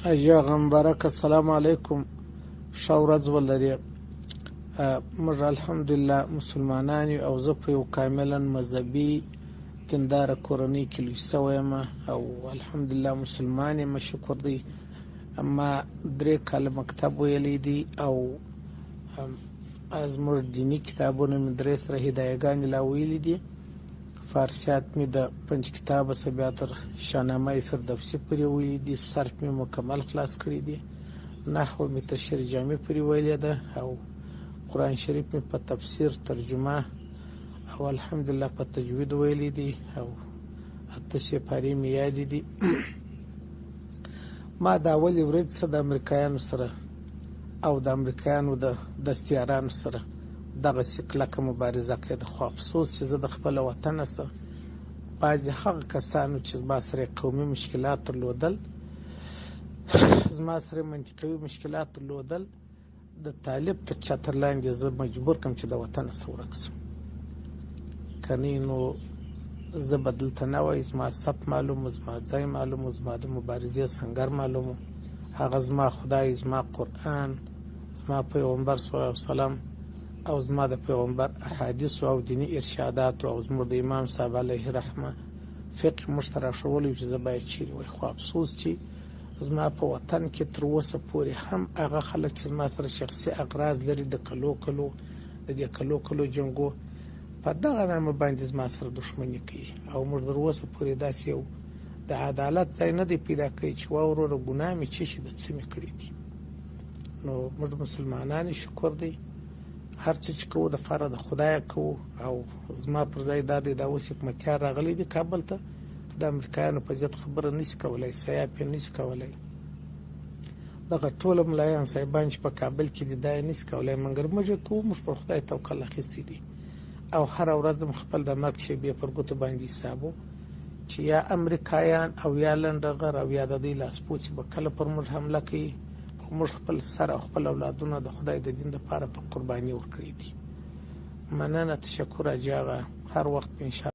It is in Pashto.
اجاغه مبارک، السلام علیکم، ښه ورځ ولرې. موږ الحمدلله مسلمانان یو او زه په یو کاملا مذهبي دینداره کورنۍ کې لوی شوی یم او الحمدلله مسلمان یم، شکر دی. ما 3 کاله مکتب ویلی دی او زموږ دیني کتابونه مې درې سره هدایهګانې لا ویلي دي. فارسیات مې د پنج کتابه څخه بیا تر شاهنامه فردوسي پورې ویلي دي. صرف مې مکمل خلاص کړي دي. نحو مې تفسیر جامع پورې ویلې ده او قرآن شریف مې په تفسیر، ترجمه او الحمدلله په تجوید ویلي دي او اته سپارې مې یادې دي. ما د اولې ورځې څخه د امریکایانو سره او د امریکایانو د دستیارانو سره دغسې کلکه مبارزه کړې ده، خو افسوس چې زه د خپل وطن سره بعضې هغه کسانو چې زما سره قومي مشکلات درلودل، زما سره منطقوي مشکلات درلودل، د طالب تر چتر لاندې زه مجبور کړم چې د وطن څخه ورک شم. کني نو زه به دلته نه وای. زما صف معلوم، زما ځای معلوم، زما د مبارزې سنګر معلوم. هغه زما خدای، زما قرآن، زما پیغمبر صلی الله علیه وسلم او زما د پیغمبر احادیث او دیني ارشادات او زموږ د امام صاحب علیه رحمه فقه موږ ته راښوولی چې زه باید چیرې وای. خو افسوس چې زما په وطن کې تر اوسه پورې هم هغه خلک چې زما سره شخصي اغراض لري، د کلو کلو د دې کلو کلو جنګو په دغه نامه باندې زما سره دښمني کوي او موږ تر اوسه پورې داسې یو د عدالت ځای نه دی پیدا کړی چې وا وروره، ګناه مې څه شي ده، څه مې کړي دي؟ نو موږ مسلمانان، شکر دی، هر څه چې کوو د پاره د خدای کوو. او زما پر ځای دا دی، دا اوس حکمتیار راغلی دی کابل ته، د امریکایانو په ضد خبره نشي کولای، سیاف یې نشي کولای، دغه ټول ملایان صاحبان چې په کابل کې دي دا یې نشي کولای، مګر موږ یې کوو. موږ پر خدای توکل اخیستی دی او هره ورځ هم خپل د مرګ شېبې پر ګوتو باندې حسابو چې یا امریکایان او یا لنډغر او یا د دوی لاسپوڅي به کله پر موږ حمله کوي، خو موږ خپل سر او خپل اولادونه د خدای د دین لپاره په قرباني ورکړي دي. مننه، تشکر اجاغه، هر وخت ان شاء.